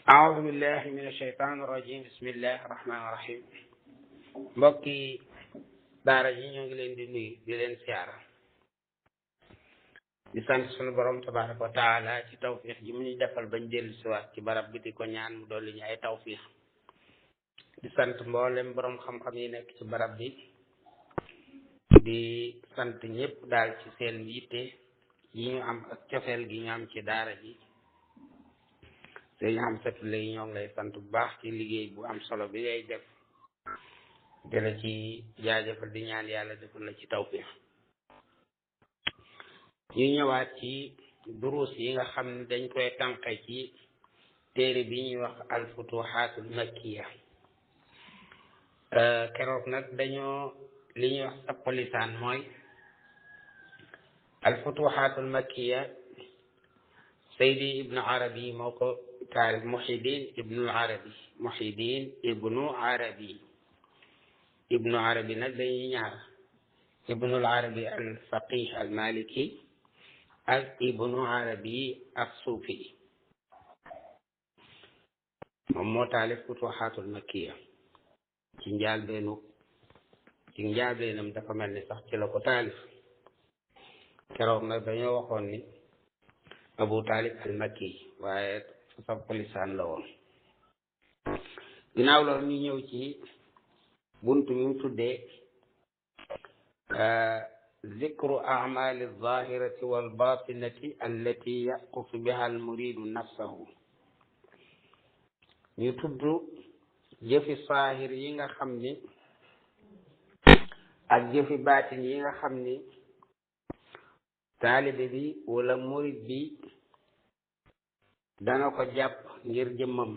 أعوذ بالله من الشيطان الرجيم بسم الله الرحمن الرحيم mbokki daara ji ñoo ngi leen di nuyu di leen siyaara di sant sunu borom tabaraka wa taala ci tawfiix ji mu ñu defal bañ dellu siwaat ci barab bi di ko ñaan mu dolli ñu ay tawfiix di sant mboolem borom xam-xam yi nekk ci barab bi di sant ñëpp daal ci seen yitte yi ñu am ak cofeel gi ñu am ci daara ji sëñ am setu lay ñoo ngi lay sant bu baax ci liggéey bu am solo bi ngay def di la ci jaajëfal di ñaan yàlla defal la ci tawfiix ñu ñëwaat ci duruus yi nga xam ne dañ koy tànqe ci téere bi ñuy wax al futuhaatul makkiya keroog nag dañoo li ñuy wax sappolisaan mooy al futuhaatul makkiya Seydi Ibnu Arabi moo ko taarif Muhyiddin Ibnu Arabi Ibnu Arabi nag dañuy ñaar Ibnul Arabi al faqih al maliki ak Ibnu Arabi as suufi moom moo taalif futuhaatul makkiya ci njaalbeenam dafa mel ni sax ci la ko taalif keroog nag dañoo waxoon ni Abu Talib al makki waaye sappolisaan la woon ginnaaw loolu ñu ñëw ci buntu mi mu tuddee zikru amali zahirati wal batinati allati yaqusu biha al muridu nafsahu ñu tudd jëfi saahir yi nga xam ni ak jëfi baatin yi nga xam ni taalibe bi wala murid bi dana ko jàpp ngir jëmmam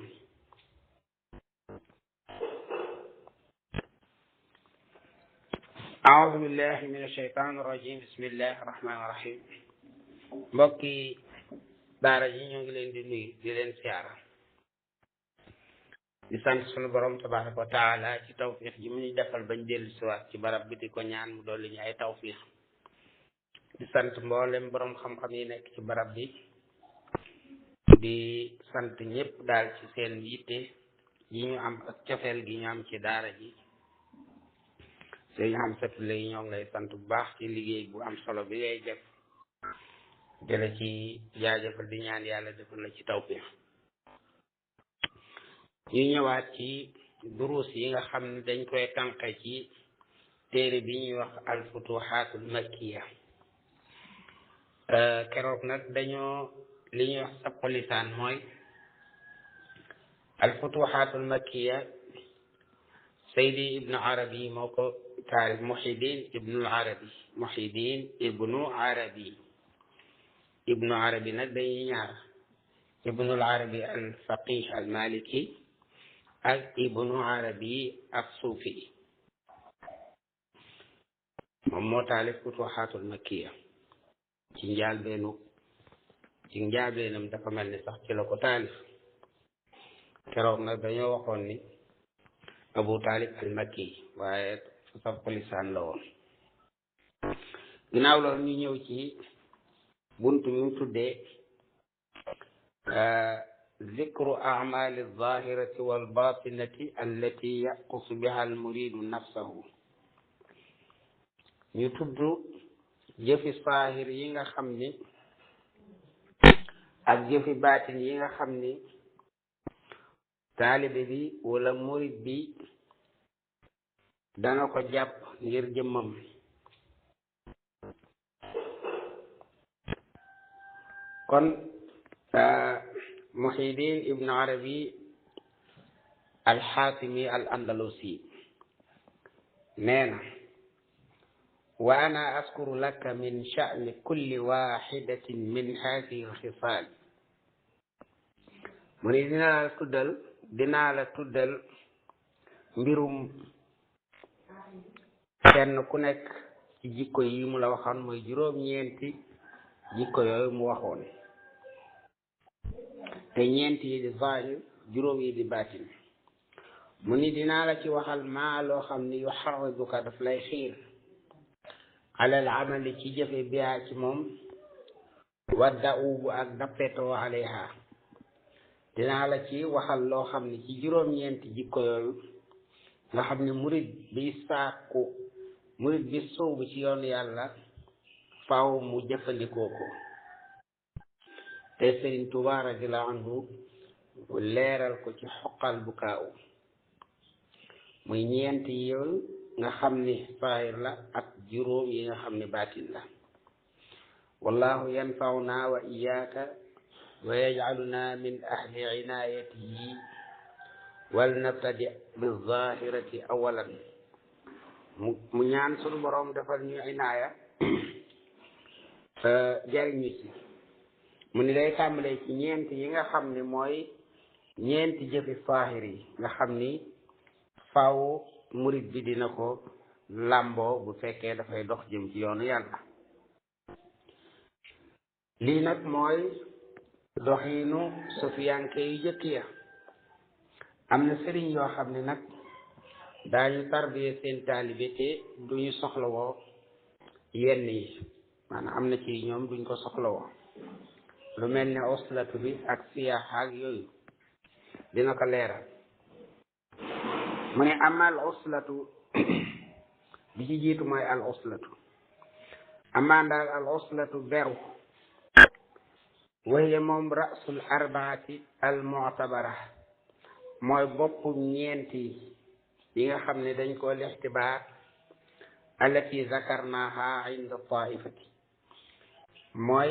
أعوذ بالله من الشيطان الرجيم بسم الله الرحمن الرحيم mbokki daara ji ñoo ngi leen di nuyu di leen siyaara di sant sunu borom tabaraka wa taala ci tawfiix ji mu ñu defal bañ dellu siwaat ci barab bi di ko ñaan mu dolli ñu ay tawfiix di sant mboolem borom xam-xam yi nekk ci barab bi di sant ñëpp daal ci seen yitte yi ñu am ak cofeel gi ñu am ci daara ji sëñ am setu lay ñoo ngi lay sant bu baax ci liggéey bu am solo bi ngay def di la ci jaajëfal di ñaan yàlla defal la ci tawfiix ñu ñëwaat ci duruus yi nga xam ne dañ koy tànqe ci téere bi ñuy wax al futuhaatul makkiya keroog nag dañoo li ñuy wax sappolisaan mooy al futuhaatul makkiya Seydi Ibnu Arabi moo ko taarif Muhyiddin Ibnu Arabi nag dañuy ñaar Ibnul Arabi al faqih al maliki ak Ibnu Arabi as suufi moom moo taalif futuhaatul makkiya ci njaalbeenam dafa mel ni sax ci la ko taalif keroog nag dañoo waxoon ni Abu Talib al makki waaye sappolisaan la woon ginnaaw loolu ñu ñëw ci buntu mi mu tuddee zikru amali zahirati wal batinati allati yaqusu biha al muridu nafsahu ñu tudd jëfi saahir yi nga xam ni ak jëfi baatin yi nga xam ni taalibe bi wala murid bi dana ko jàpp ngir jëmmam kon Muhyiddin Ibnu Arabi al-Xaatimi al-Andalusi nee na wa ana askuru laka min sha'ni kulli waxidatin min haadihi al-xisaal mu ni dinaa la tuddal mbirum kenn ku nekk ci jikko yi mu la waxoon mooy juróom-ñeenti jikko yooyu mu waxoon te ñeenti yi di zaahir juróom yi di baatin mu ni dinaa la ci waxal maa loo xam ni yu xarriduka daf lay xiir alal amali ci jëfe biyaa ci moom wadda ubu ak dappetoo alayha dinaa la ci waxal loo xam ne ci juróom-ñeenti jikko yooyu nga xam ne murid bi soobu ci yoonu yàlla faaw mu jëfandikoo ko te Sëriñ Tuubaa radiyallaahu anhu leeral ko ci xoqal bu kaaw muy ñeenti yooyu nga xam ne saahir la ak juróom yi nga xam ne baatin la wallahu yanfauna wa iyyaka wa yaj'aluna min ahli inayatihi wal nabtadi bi zahirati awalan mu ñaan sunu boroom defal ñu inaaya jariñu ci mu ni day tàmbalee ci ñeent yi nga xam ni mooy ñeenti jëfi faahir yi nga xam ni faaw murid bi dina ko làmboo bu fekkee dafay dox jëm ci yoonu yàlla lii nag mooy doxiinu sufiyanke yu jëkk ya am na sëriñ yoo xam ne nag daañu tarbiye seen taalibe te duñu soxlawoo yenn yi maanaam am na ci ñoom duñ ko soxlawoo lu mel ne oslatu bi ak siyaaxa ak yooyu dina ko leeral mu ne amal oslatu bi ci jiitu mooy al oslatu amaan daal al oslatu beru waye moom rasul arbaati al mu'tabara mooy boppu ñeenti yi nga xam ne dañ koo lixtibaar allati zakarnaha inda taifati mooy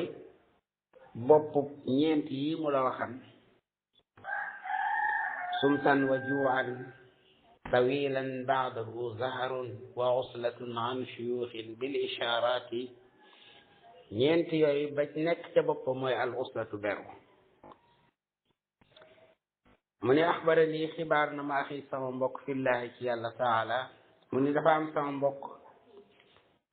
boppu ñeenti yi mu la waxan sumtan wa juu'an tawilan ba'dahu zaharun wa uslatun an shuyuxin bil isharati ñeenti yooyu ba nekk ca bopp mooy al uslatu beru mu ni axbara lii xibaar na ma axi sama mbokk fillahi ci yàlla taala mu ni dafa am sama mbokk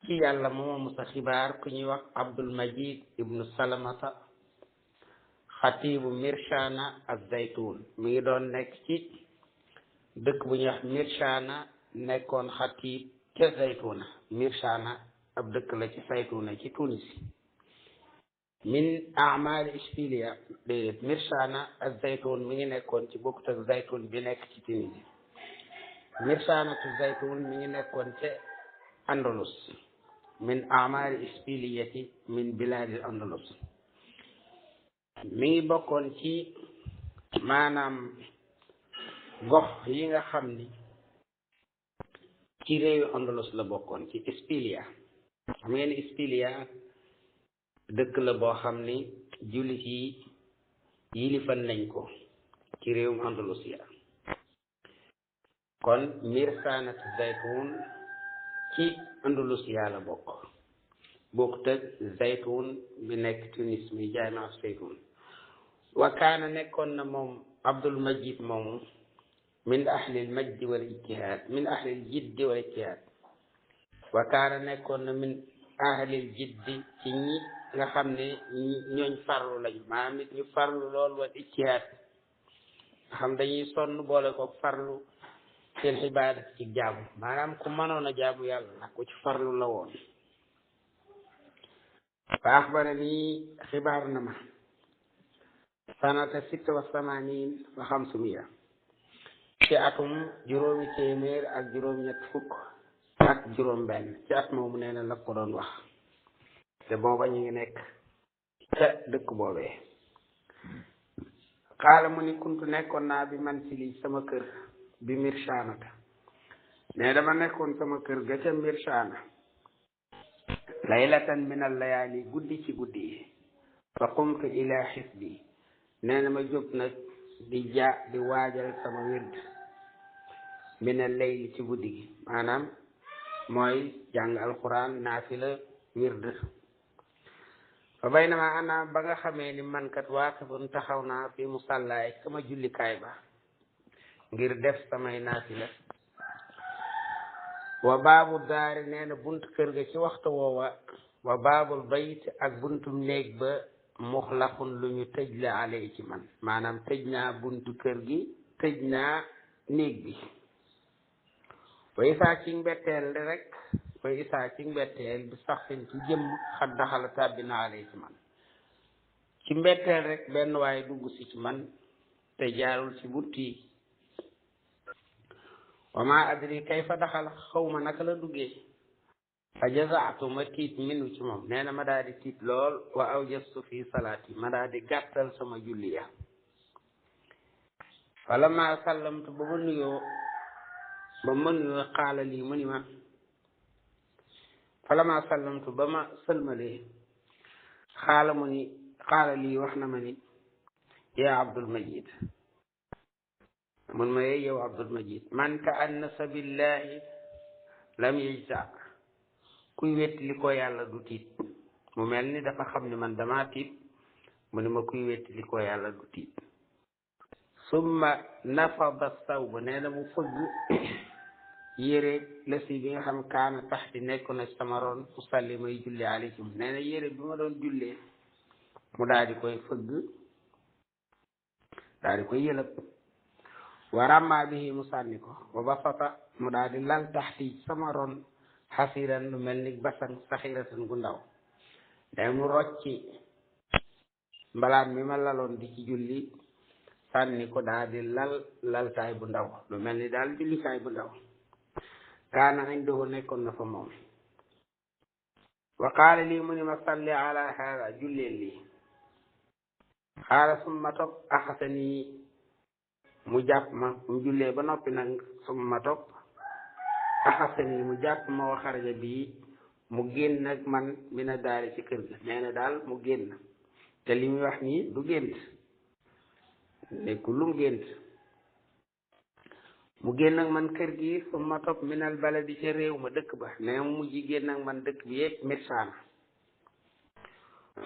ci yàlla mooma musa xibaar ku ñuy wax abdul majid ibnu salamata xatibu mirshana ak zaytun mi ngi doon nekk ci dëkk bu ñuy wax mirshana nekkoon xatib ca zaytuna mirshana ab dëkk la ci zaytuna ci tunis min amal isfilia déedéet mirshana ak zaytun mi ngi nekkoon ci bokkut ak zaytun bi nekk ci Tunisie mirsanatu zaytun mi ngi nekkoon ca andalus min amal isfiliyati min biladil andalus mi ngi bokkoon ci maanaam gox yi nga xam ni ci réewu andalus la bokkoon ci Ispilia xam ngeen Ispilia dëkk la boo xam ni jullit yi yilifan nañ ko ci réewum Andalusia kon mirsanat zaytun ci Andalusia la bokkut ak zaytun bi nekk Tunis mi jaay ma zaytun wa kaana nekkoon na moom Abdul Majid moomu min ahlil majdi wal ijtihaad min ahlil jiddi wal ijtihaad wa kaana nekkoon na min ahlil jiddi ci ñi nga xam ne ñooñ farlu lañu maanaam nit ñu farlu lool wal ijtihaad nga xam dañuy sonn boole ko farlu seen xibaada ci jaamu maanaam ku mënoon a jaamu yàlla nag ku ci farlu la woon fa axbara nii xibaar na ma sanata sitta wa samanin wa xamsumiya ci atum juróomi téeméer ak juróom-ñett fukk ak juróom-benn ci at moomu nee na la ko doon wax te booba ñu ngi nekk ca dëkk boobee xaala mu ni kuntu nekkoon naa bi man sili sama kër bi mirsaanata ne dama nekkoon sama kër ga ca mirsaana laylatan min al layaali guddi ci guddi yi fa qumtu ila xisbi nee na ma jóg nag di waajal sama wird min al layli ci guddi gi maanaam mooy jàng alquran naafila wird fa baynama ana ba nga xamee ni man kat waaqifun taxaw naa fi musallaay sama jullikaay ba ngir def samay naafila wa baabu daari nee na buntu kër ga ci waxtu woowa wa baabul bayt ak buntum néeg ba muxlaqun lu ñu tëj la alay ci man maanaam tëj naa buntu kër gi tëj naa néeg bi wa isaa ci mbetteel rek wa isaa ci mbetteel bi sax fin ci jëmm xat daxala tàbbi na alay ci man ci mbetteel rek benn waaye dugg si ci man te jaarul ci butti wa ma adri kayfa daxala xawma naka la duggee fa jazaatu ma tiit minu ci moom nee na ma daa di tiit lool wa awjastu fi salaati ma daa di gàttal sama julli ya fa lama sallamtu ba ma nuyoo xaala lii mu ni ma fa lama sallamtu ba ma sëlmalee xaala lii wax na ma ni yaa Abdul Majid mun ma yee yow Abdul Majid man ka annasa billahi lam yajza kuy wetti li ko yàlla du tiit mu mel ni dafa xam ne man dama tiit mu ni ma kuy wetti li ko yàlla du tiit summa nafada sawba nee na mu fëgg yére lësi bi nga xam kaana tax di nekkoon na sama roon usalli may julli alaykum nee na yére bi ma doon jullee mu daal di koy fëgg daal di koy yëlëb wa ramma bihi mu sànni ko wa basata mu daal di lal taxti sama ron xasiran lu mel ni basan saxiratan gu ndaw day mu rocci mbalaan mi ma laloon di ci julli sànni ko daal di laltaay bu ndaw lu mel ni daal jullikaay bu ndaw kaana indahu nekkoon na fa moom wa qaala lii mu ni ma salli ala haada julleen lii xaala summa topp axasani mu jàpp ma mu jullee ba noppi nag summa topp axasani mu jàpp ma wa xaraja bii mu génn ak man mina daari ci kër ga nee na daal mu génn te li muy wax nii du gént nekkul lum gént mu génn ak man kër gi summa topp minal baladi ca réew ma dëkk ba nee mu mujj génn ak man dëkk bi yëpp mirsaana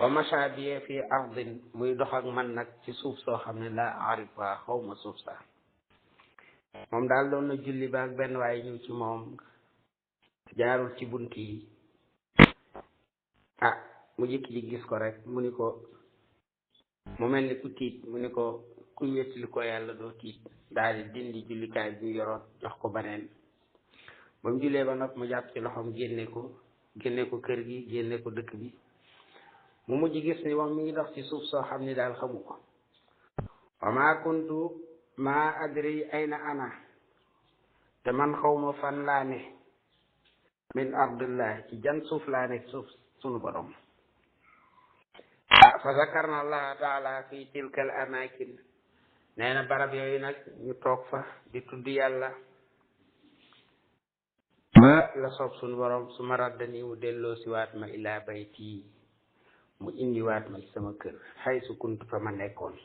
wa macha bi fi ardin muy dox ak man nag ci suuf soo xam ne la arifa xaw ma suuf saa moom daal doon na julli ba ak benn waaye ñëw ci moom jaarul ci bunt yi mu jëkki ji gis ko rek mu ni ko mu mel ni ku tiit mu ni ko kuy wettili ko yàlla doo tiit daal di dindi jullikaay bi yoroon jox ko baneen ba mu jullee ba nag mu jàpp ci loxoom génne ko kër gi génne ko dëkk bi mu mujj gis ni moom mi ngi dox ci suuf soo xam ni daal xamu ko wa ma kuntu ma adri ayna ana te man xawma fan laa ne min ardillah ci jan suuf laa nekk suuf sunu borom fa zakarna allaha taala fi tilka al amakin nee na barab yooyu nag ñu toog fa di tudd yàlla ba la soob sunu borom su ma raddani mu delloo si waat ma ila bayti mu indiwaat ma ci sama kër xay su kuntu fa ma nekkoon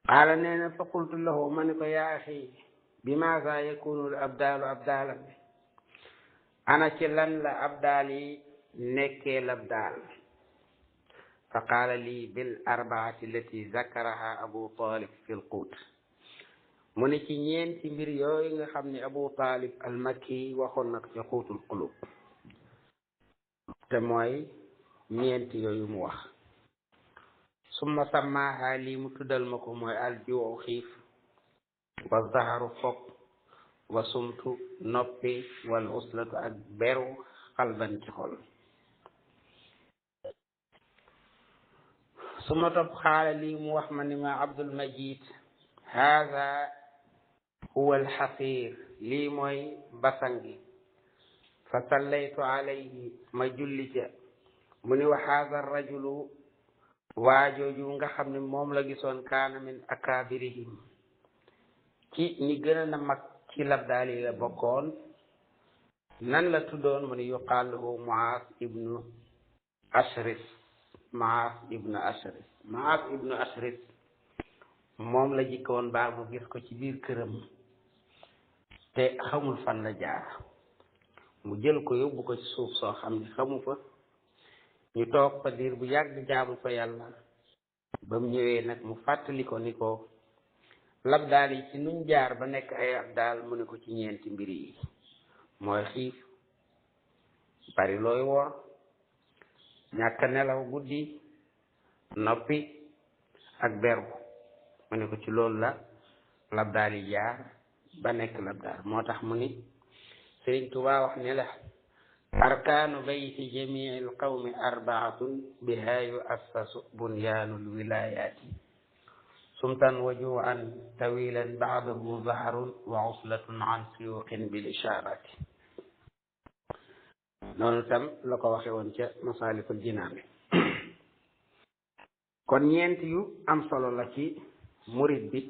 qaala nee na fa qultu lahu ma ni ko yaa axi bi maasa yakunu abdaalu abdaalan ana ci lan la abdaal yi nekkee labdaal fa qaala lii bil arbaati allati zakaraha abu talib fi lquut mu ne ci ñeenti mbir yooyu nga xam ne abu talib al makki waxoon nag ci xuutul qulub te mooy ñeenti yooyu mu wax summa sammaaha lii mu tuddal ma ko mooy aljuu xiif wa zaharu fokk wa sumtu noppi wal uslatu ak beru xalban ci xol suma topp xaala lii mu wax ma ni ma Abdul Majid haada huwa alxasir lii mooy basang gi fa sallaytu alayhi ma julli ca mu ni wa haada rajulu waajooju nga xam ne moom la gisoon kaana min akabirihim ci ñi gën a mag ci labdaal yi la bokkoon nan la tuddoon mu ni yuqaal lahu Muaaz ibnu Ashris moom la jikkoon baa mu gis ko ci biir këram te xamul fan la jaar mu jël ko yóbbu ko ci suuf soo xam ne xamu fa ñu toog fa diir bu yàgg jaamu fa yàlla ba mu ñëwee nag mu fàttali ko ni ko labdaal yi ci nuñ jaar ba nekk ay abdaal mu ne ko ci ñeenti mbir yi mooy xiif bari looy woor ñàkk nelaw guddi noppi ak beru mu ne ko ci loolu la labdaal yi jaar ba nekk labdaal moo tax mu ni Sëriñ Tuubaa wax ne la arkaanu bayti jamii alqawmi arbaatun biha yuassasu bunyaanul wilayaati sumtan wa juan tawilan baadahu zaharun wa uslatun an suyuqin bil isharati noonu tam la ko waxe woon ca masalikul jinaan kon ñeent yu am solo la ci murid bi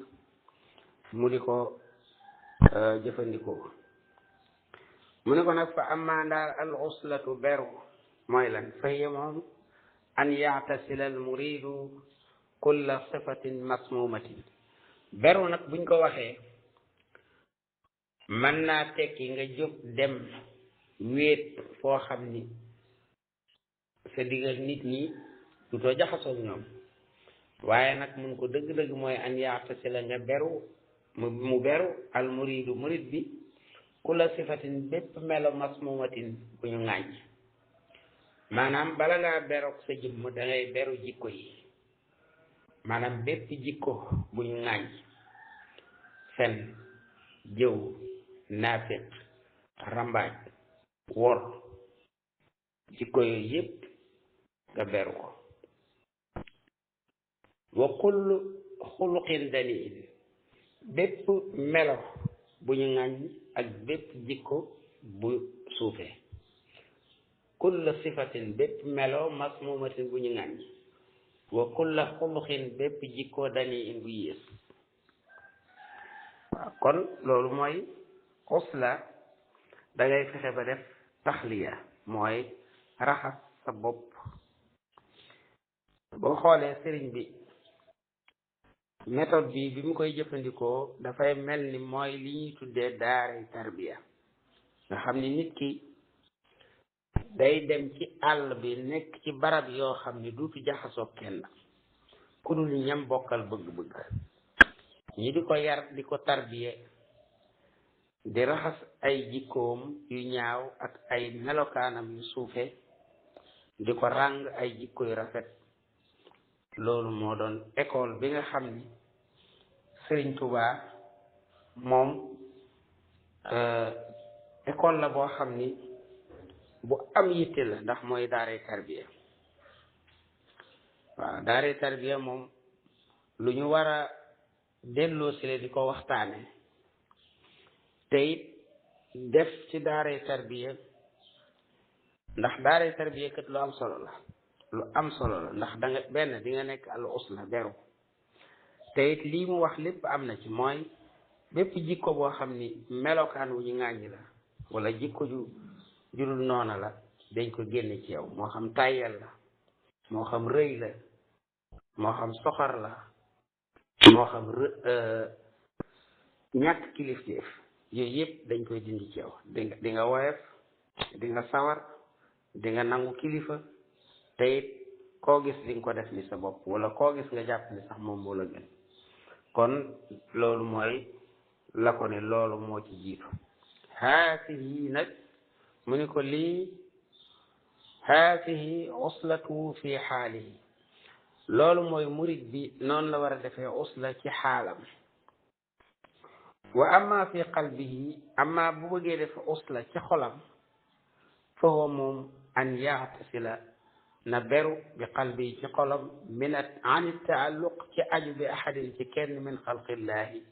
mu di ko jëfandikoo mu ne ko nag fa amma ndaal al uslatu beru mooy lan fa hiya moom an yaatasila al muridu kulla sifatin masmumatin beru nag buñ ko waxee mën naa tekki nga jóg dem wéet foo xam ni sa diggal nit ñi du too jaxasoo ñoom waaye nag mun ko dëgg-dëgg mooy an yaatasila nga beru mu beru al muridu murid bi kulla sifatin bépp melo masmumatin bu ñu ŋàññ maanaam bala ngaa beroog sa jëmm da ngay beru jikko yi maanaam bépp jikko bu ñu ŋàññ fen jëw naafiq rambaaj wor jikko yooyu yépp nga beru ko wa kullu xuluqin daniin bépp melo bu ñu ŋàññ ak bépp jikko bu suufee kulla sifatin bépp melo masmumatin bu ñu ŋàññ wa kulla xuluqin bépp jikko daniin bu yées waaw kon loolu mooy usla da ngay fexe ba def taxliya mooy raxas sa bopp boo xoolee sëriñ bi méthode bi mu koy jëfandikoo dafay mel ni mooy li ñuy tuddee daaray tarbiya nga xam ni nit ki day dem ci àll bi nekk ci barab yoo xam ni duutu jaxasoo kenn ku dul ñam bokkal bëgg-bëgg ñi di ko yar di ko tarbiya di raxas ay jikkoom yu ñaaw ak ay melokaanam yu suufe di ko ràng ay jikko yu rafet loolu moo doon école bi nga xam ni Sëriñ Tuubaa moom école la boo xam ni bu am yitte la ndax mooy daaray tarbiya waaw daaray tarbiya moom lu ñu war a delloo si la di ko waxtaane te it def ci daaray tarbiya ndax daaray tarbiya kat lu am solo la ndax da nga benn di nga nekk al usla beru te it lii mu wax lépp am na ci mooy bépp jikko boo xam ni melokaan wu ñu ŋàññi la wala jikko ju jurul noona la dañ ko génne ci yow moo xam tàyyel la moo xam rëy la moo xam soxor la moo xam ñàkk kilifteef yooyu yëpp dañ koy dindi ci yow di nga woyof di nga sawar di nga nangu kilifa te it koo gis di nga ko def ni sa bopp wala koo gis nga jàpp ni sax moom moo la gën kon loolu mooy la ko ne loolu moo ci jiitu haasihi nag mu ni ko lii haasihi uslatu fi xaalihi loolu mooy murid bi noonu la war a defee usla ci xaalam wa amma fi qalbihi amma bu bëggee def usla ci xolam fa huwa moom an yaatasila na beru bi qalbi ci xolam min an taalluq ci aju bi ahadin ci kenn min xalqillahi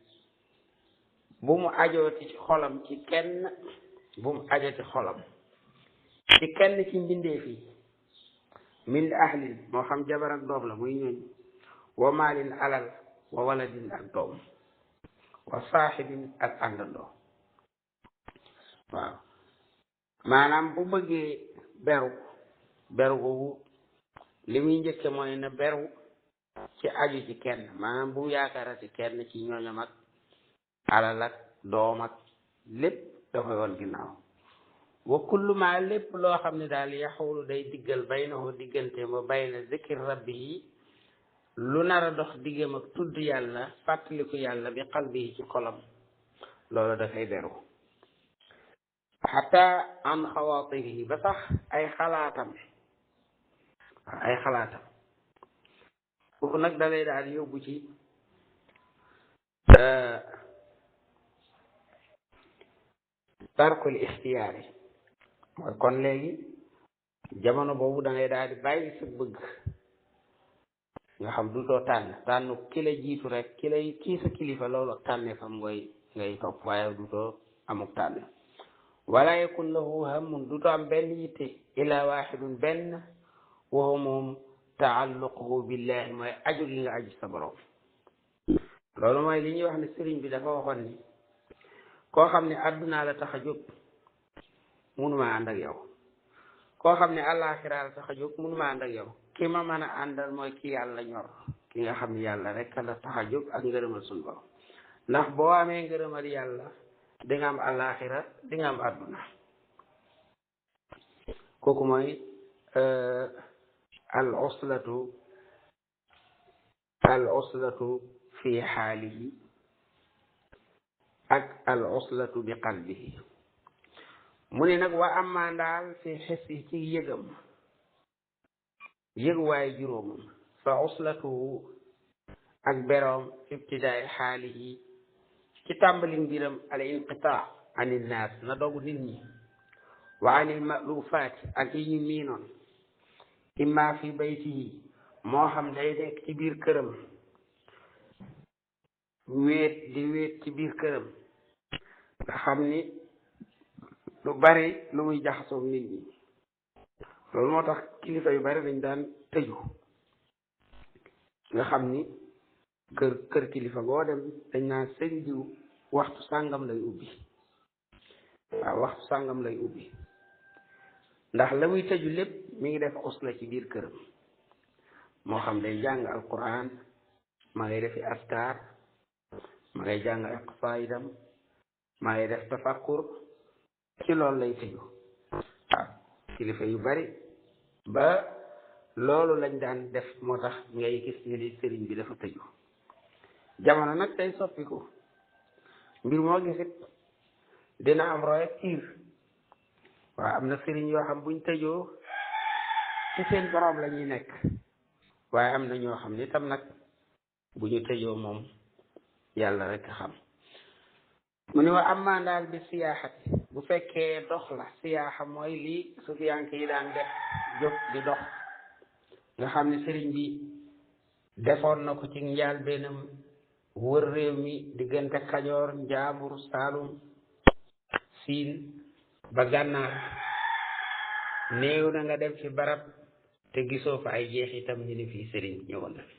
bu mu ajooti ci xolam ci kenn bu mu ajooti xolam ci kenn ci mbindeef yi min ahlin moo xam jabar ak doom la muy ñooñ wa maalin alal wa waladin ak doom wa saaxibin ak àndandoo waaw maanaam bu bëggee beru boobu li muy njëkke mooy na beru ci aju ci kenn maanaam bu yaakaarati kenn ci ñooñam ak alal ak doom ak lépp dafa woon ginnaaw wa kullu ma lépp loo xam ne daal yaxulu day diggal baynahu diggante ba bayna zikri rabbihi lu nar a dox diggam ak tudd yàlla fàttaliku yàlla bi qalbihi ci xolam loolu dafay beru xata an xawaatirihi ba sax ay xalaatam foofu nag dalay daal yóbbu ci tarkul ixtiyaari mooy kon léegi jamono boobu da ngay daal di bàyyi sa bëgg nga xam du too tànn ki la jiitu rek kii sa kilifa loolu ak tànnee fam ngay topp waaye du too amuk tànn wala yakun lahu hammun du too am benn yitte ila waxidun benn waxu moom taalluquhu billahi mooy aju gi nga aju sa borom loolu mooy li ñuy wax ne sëriñ bi dafa waxoon ni koo xam ne àdduna la tax a jóg mënuma ànd ak yow koo xam ne àllaaxira la tax a jóg mënuma ànd ak yow ki ma mën a àndal mooy ki yàlla ñor ki nga xam ne yàlla rek la tax a jóg ak ngërëmal suñu borom ndax boo amee ngërëmal yàlla di nga am àllaaxira di nga am àdduna kooku mooy al uslatu fi xaalihi ak al uslatu bi qalbihi mu ne nag wa amma ndaal fi xissi ci yëgam yëg waaye juróomam fa uslatuhu ak beroom ibtidaay xaalihi ci tàmbali mbiram al inqitaa anil naas na dogu nit ñi wa anil malufaat ak yi ñu miinoon imma fi baytihi moo xam day nekk ci biir këram wéet ci biir këram nga xam ni lu bari lu muy jaxasoo nit ñi loolu moo tax kilifa yu bari dañ daan tëju nga xam ni kër kilifa goo dem dañ naan sëñ diw waxtu sàngam lay ubbi waaw waxtu sàngam lay ubbi ndax la muy tëju lépp mi ngi def usla ci biir këram moo xam day jàng alquran ma ngay defi askar ma ngay jàng ay qasaidam ma ngay def tafakkur ci loolu lay tëju waaw kilifa yu bari ba loolu lañ daan def moo tax ngay gis ñu ni sëriñ bi dafa tëju jamono nag day soppiku mbir moo gisit dina am roy ak tiir waaw am na sëriñ yoo xam buñ tëjoo ci seen borom la ñuy nekk waaye am na ñoo xam ni tam nag bu ñu tëjoo moom yàlla rek xam mu ne wa amma daal bi siyaaxati bu fekkee dox la siyaaxa mooy lii sufiyanke yi daan def jóg di dox nga xam ne sëriñ bi defoon na ko ci njaal benam wër réew mi diggante Kajoor Njaambur Saalum Siin ba Gànnaar néew na nga dem fi barab te gisoo fa ay jeexitam ñu ne fii sëriñ bi ñëwoon na fi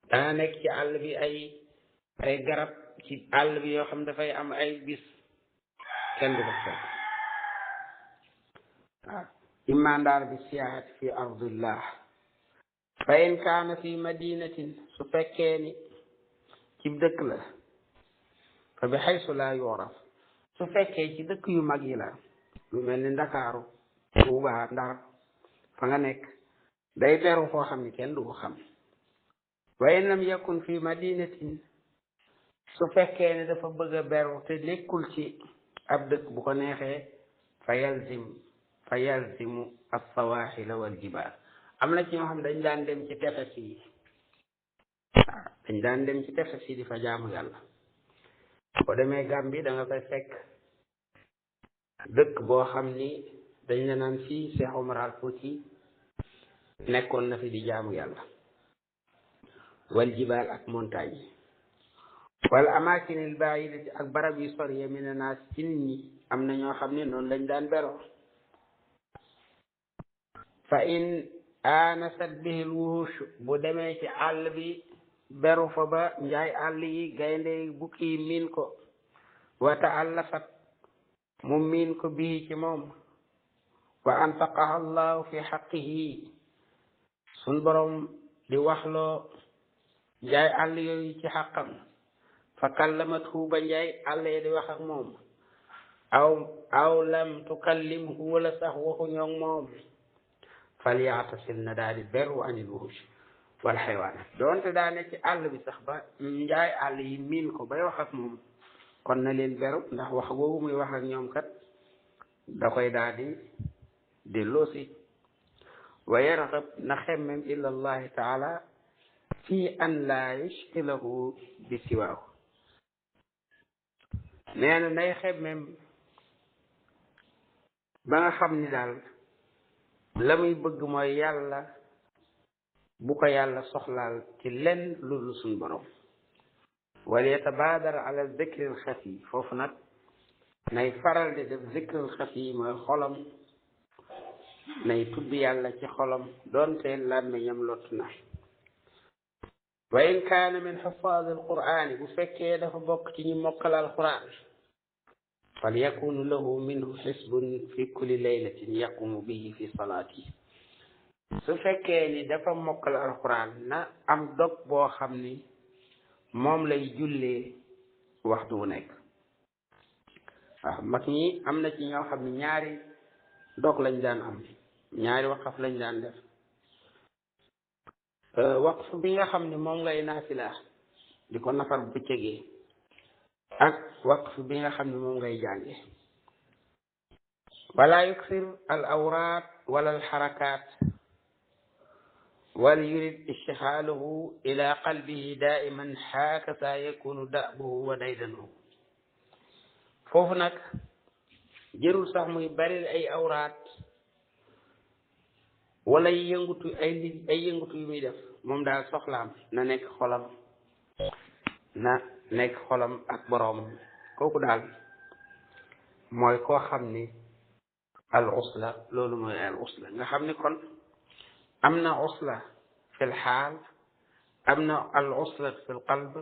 dana nekk ci àll bi ay garab ci àll bi yoo xam dafay am ay bis kenn du ko fekk waaw imma ndaar bi siyaahati fi ardillah fa in kaana fi madinatin su fekkee ni ci dëkk la fa bi xaysu laa yu'raf su fekkee ci dëkk yu mag yi la lu mel ni Ndakaaru Tuubaa Ndar fa nga nekk day beru foo xam ni kenn du ko xam wa in lam yakun fi madinatin su fekkee ne dafa bëgg a beru te nekkul ci ab dëkk bu ko neexee fa yalzimu as-sawaaxila wal jibaal am na ci ñoo xam dañ daan dem ci tefes yi waaw dañ daan dem ci tefes yi di fa jaamu yàlla boo demee Gàmbi da nga fay fekk dëkk boo xam ni dañ la naan fii Cheikh Omar Al Fouti nekkoon na fi di jaamu yàlla wal jibaal ak montagne wala amaakin al baidati ak barab yu sori min an-naas ci nit ñi am na ñoo xam ne noonu lañ daan beroo fa in aanasat bihi al-wuhush bu demee ci àll bi beru fa ba njaay àll yi gaynde bukki yi miin ko wa taallafat mu miin ko bii ci moom wa anfaqaha allahu fi xaqihi sun borom di waxloo njaay àll yooyu ci xaqam fa kallamathu ba njaay àll yi di wax ak moom aw lam tukallimhu wala sax waxu ñoog moom falyatasil na daal di beru anil wuhush wal xaywaanat doonte daa ne ci àll bi sax ba njaay àll yi miin ko bay wax ak moom kon na leen beru ndax wax googu muy wax ak ñoom kat da koy daal di delloosi wa yargab na xemmem illa allahi taala fi an laa yushkilahu bi siwaahu nee na nay xemmem ba nga xam ni daal la muy bëgg mooy yàlla bu ko yàlla soxlaal ci lenn lu dul suñ borom wal yatabaadar ala zikril xafi foofu nag nay faral di def zikril xafi mooy xolam nay tudd yàlla ci xolam doonte làmmiñam lottu na wa in kaana min xufaadi alqur'ani bu fekkee dafa bokk ci ñi mokkal alquran fal yakunu lahu minhu xisbun fi kulli laylatin yaqumu bihi fi salaati su fekkee ni dafa mokkal alquran na am dog boo xam ni moom lay jullee waxtu wu nekk waaw mag ñi am na ci ñoo xam ne ñaari dog lañ daan am ñaari waqaf lañ daan def waqf bi nga xam ne moom ngay naafila di ko nafar bu bëccëgee ak waqf bi nga xam ne moom ngay jànge wala yuksir al awraat wala al xarakaat wal yurid istixaaluhu ila qalbihi daiman haakasa yakunu da'buhu wa daydanuhu foofu nag jërul sax muy bari ay awraat wala yëngutu ay yëngutu yu muy def moom daal soxlaam na nekk xolam ak boroomam kooku daal mooy koo xam ni al usla loolu mooy al usla nga xam ni kon am na usla fil xaal am na al usla fil qalb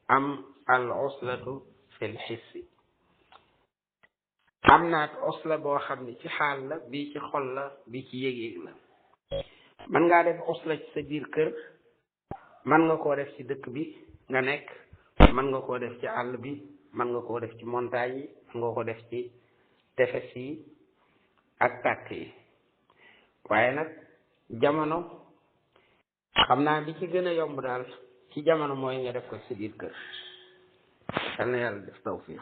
am al uslatu fil xissi am naat usla boo xam ni ci xaal la bii ci xol la bii ci yëg-yëg la man ngaa def usla ci sa biir kër man nga koo def ci dëkk bi nga nekk man nga koo def ci àll bi man nga koo def ci montagne yi man nga ko def ci tefes yi ak tàkk yi waaye nag jamono xam naa bi ci gën a yomb daal ci jamono mooy nga def ko ci biir kër yal na yàlla def tawfiix